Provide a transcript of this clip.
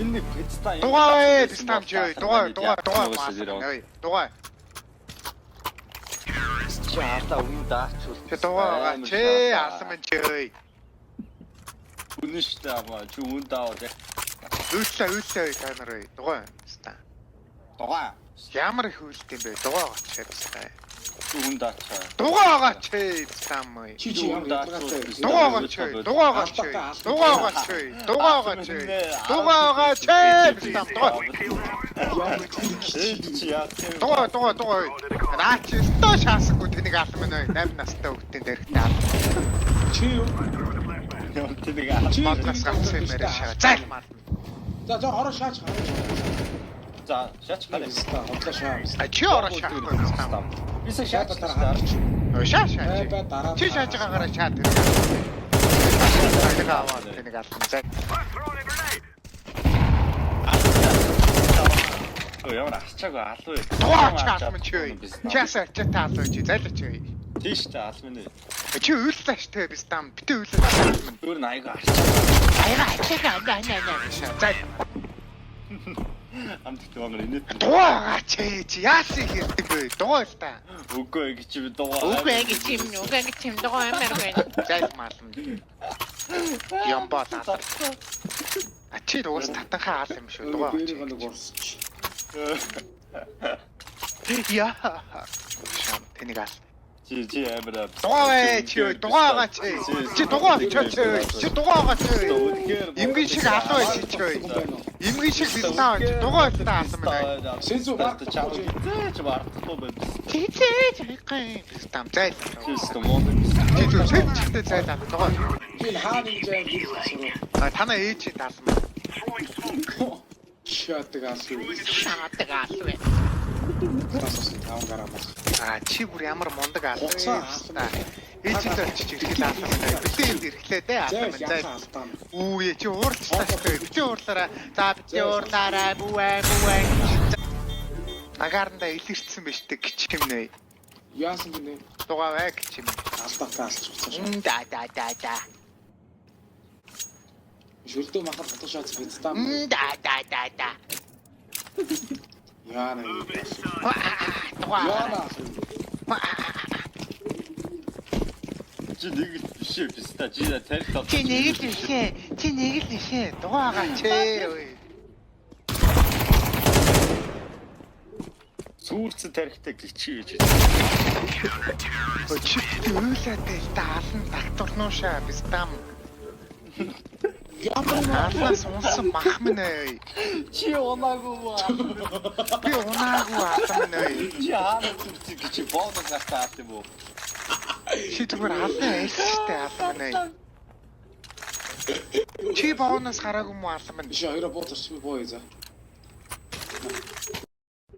Энэ нэг пиццаа юм. Дугаа пистам чи ой. Дугаа дугаа дугаа. Дугаа. Чи алдаа үн даачвал. Чи дугаа чи алсан мэн чи ой. Үнэн шүү дээ амаа. Чи үн даавал яг. Үйллээ үйллээ ой та нар ой. Дугаа пистам. Дугаа. Ямар их үйлт юм бэ? Дугаа гачаа пистам. Чи үн даачаа. Дугаа гачаа пистам ой. Чи чи ямар ядаргаатай. Дугаа гачаа. Дугаа гачаа. Дугаа гачаа. Дугаа гачаа. Дугаа гачаа пистам дугаа. Чи яа. Дугаа дугаа дугаа. Наа чи өстөө шаасангүй тэнийг алсан мэн ой. 8 настай хүүхдийн дэрэгтэй алсан. Чи юу? Ямар тэнийг алсан. Модноос гарсан юм яриа шаа. Зайл мал. За за ороо шаач гарч. За шаач гараа. Хотлоо шаа. А чи ороо шаахгүй пистам. Бисээ шаач дараа. Шаа шаа. Чи шааж байгаагаараа шаа тэр. Тэнийг аваад тэнийг алсан. За. Өө ямар арчаагүй алуу. Дугаа чаалман чи ой. Чаас арчаатай алуу чи зайлаач ой. Тийш та алмын. Чи уйллаа штэ бистам. Битээ уйллаа алман. Өөр нь аяга арчаа. Аяга арчаагаа ана ана ана. За. Амт тэгвэр инээд. Дугаа чи чи яасан хэрдэг бэ? Дугаа л та. Үгүй гэж би дугаа. Үгүй гэж юм, үгүй гэж юм дугаа амар байна. Зайлмаалм. Ямбаа лалар. А чи уус татанхаа аал юм шүү. Дугаа. Дээрийг нэг урсч. Яа. Шам тэнийг аал. Чи чи амар. Дугаа чи дугаа чи. Чи дугаа чи чи дугаа чи. Эмгэн шиг алуу чи чи. Эмгэн шиг бистаа чи дугаа бистаа алсан байна. Сэнзүү баг чам зээч бардахгүй байна. Чи зээч хайгай бистам зайл. Чи өстө мундаг. Чи зү сэнчтэй зайл аа дугаа. Би хаана ингэж юм бэ? А танаа ээж чи таалсан байна. Шаадаг алуу. Шаадаг алуу. Тасаас 5 гараа баг. А чи бүр ямар мундаг алуу. Хуцаа Ээжид очиж ирэхэл алсан байна. Битээ энд ирэхлээ те алсан байна. Зай. Үу чи уурлаа шүү. Битээ уурлаарай. За битээ уурлаарай. Бүвэ бүвэ. Агааранда илэрсэн байж тээ гिचхэмнэ. Яасан гинэ? Дугаа бай гिचхэмнэ. Алдаатай алж уцаа шүү. Да да да да. Шүлдөө махад хотоо шаац бицтаа. Да да да да. Яана. Дугаа. Яана. Чи нэг л биш ээ биста. Чи тарих тал. Чи нэг л биш ээ. Чи нэг л биш ээ. Дугаагаа чи. Сүрцэн тарихтай гिचий гэж. Чи уйлаатай л та алан дагтурнуушаа бистам. Ямар алаас унсан мах минь ой. Чи унаагүй мó? Би унаагүй алан минь ой. Чи хаана сүрцэн гिचий бооног гартаа алт юм уу? Чи зүгээр алан айлчтай алан минь ой. Чи бооноос гараагүй мó алан минь. Чи хоёроо буу зурч би буу за.